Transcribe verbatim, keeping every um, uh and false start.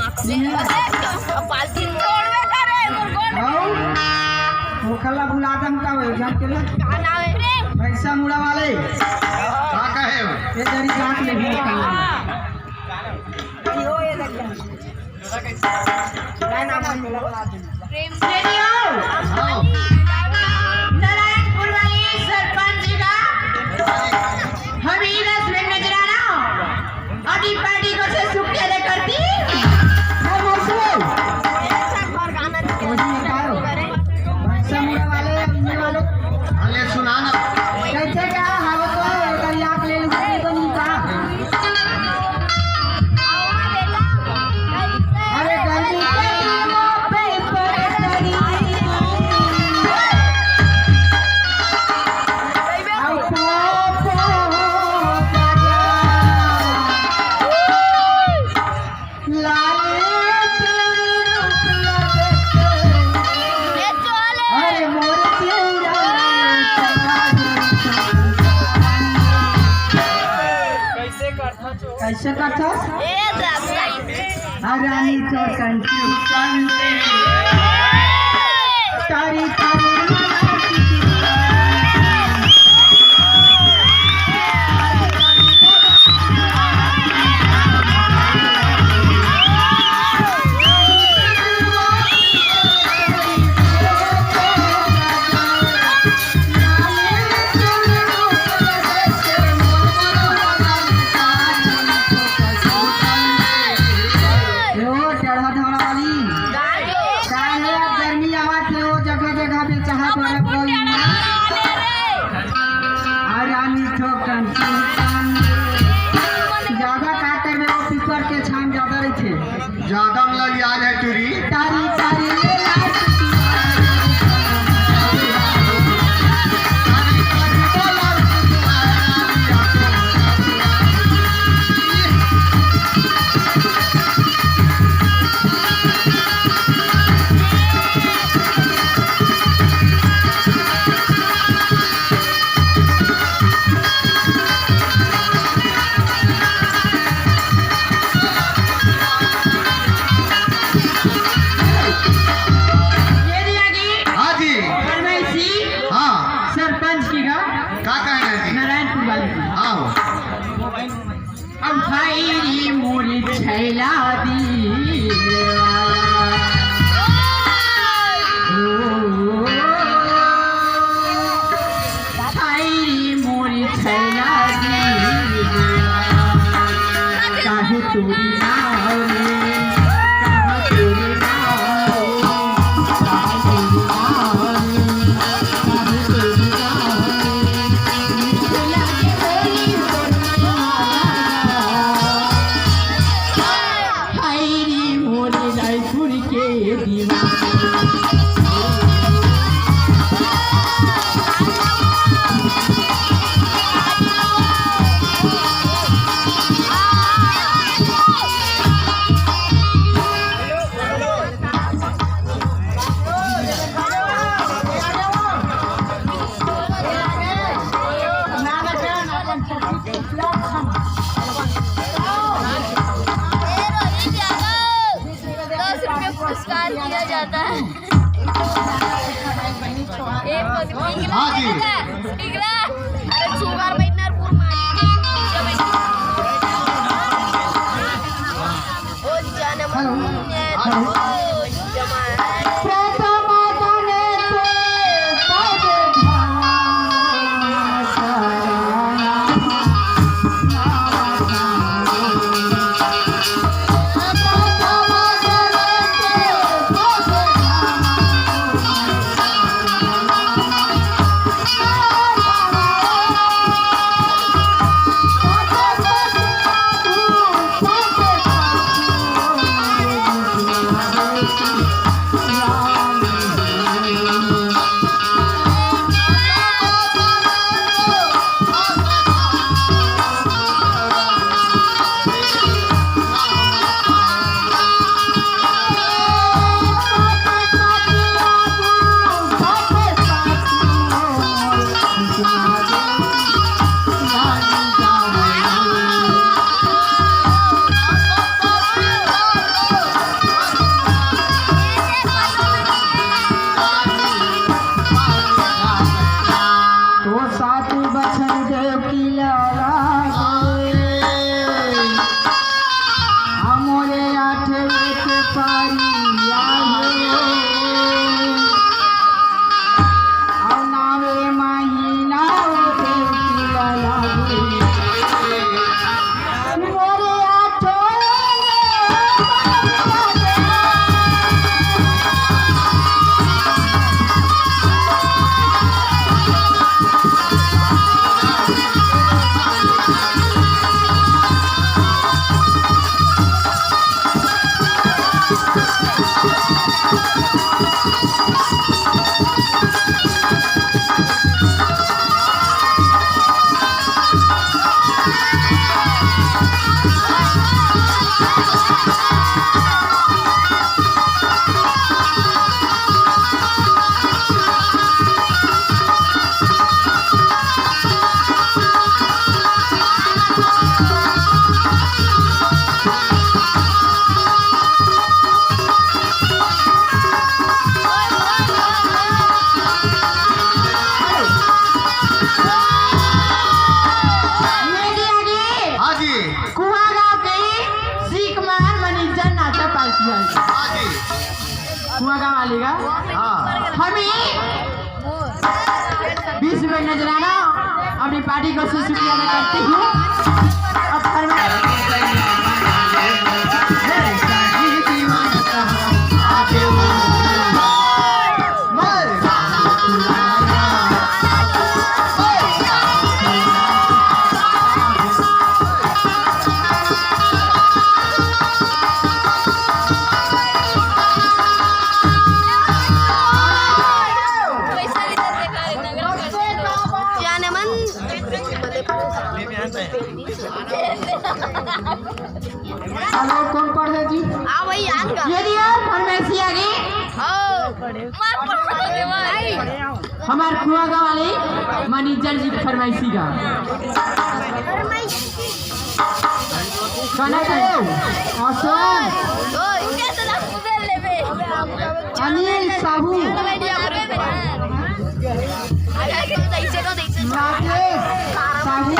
पालती छोड़बे करे, मोर गोड़। आओ, ओखला बुला दम का होए, जान के ले। का नाम है? भैंसा मुड़ा वाले। का कहे हो? ये जरी जान ले भी निकाल। यो, ये देखिए। प्रेम से आओ। आओ। नारायणपुर वाली सरपंच जी का हम ही दस मिनट नजराना। अभी पार्टी को से सुख के दे करती। हम हंसलो। समूह वाले, अन्य वाले। अरे सुना ना। कैसे का हालत है? इधर आप ले लो, तो नहीं का? अरे गर्मी के दिनों पे बरसरी। आओ पो, पो, लाले तेरे रूप लगे। अरे मोर तेरा। कैसे करथस? कैसे करथस? ए, राम राम। आ रानी तोर कंठी, कंठी। तारी, तारी। ए ओ टेढ़ा ढाड़ा वाली, काहे अब गर्मी आवत हे, ओ जगह जगह पे चाहत वाला कोई ना। अरे आनी ठोकन, ज्यादा का करबे, वो पीपर के छान ज्यादा रहिथे। ज्यादा में लग याद है टूरी। तारी, तारी, ले ला। ये दिया कि हाँ जी। फरमाइशी हाँ। सरपंच की का का कहना है जी? नारायणपुर वाले की। हाँ। अब भाई री मोरी छैला दिलवा। ओ, भाई री मोरी छैला दिलवा। काहे तोरी नाव रे, काहे तोरी नाव रे, काहे तोरी नाव रे, काहे तोरी नाव रे। हाय रे मोरे रायपुर के दीवाना। दस रुपये पुरस्कार दिया जाता है। एक हाँ जी। अरे छुआर बैठना पूरा मालिक। ओ जनम हेलो। हेलो। के सीख मार मनीजर नाचा पार्टी है। कुआं गांव वाली का। हाँ। हमें बीस रुपए नजराना अपनी पार्टी को शुक्रिया अदा करती हूँ। अब फरमाइश। हेलो, कौन पढ़े जी? हाँ भाई, आज का। ये दिया फरमाइशी आ गई। ओ, मार पड़ गए भाई। हमार कुआं गांव वाली मनीजर जी के फरमाइशी का। कौन है? आसान। ओ, इनके से ना पूछ लेबे। अनिल साहू। आगे, आगे, तो ऐसे, तो ऐसे। राकेश साहू।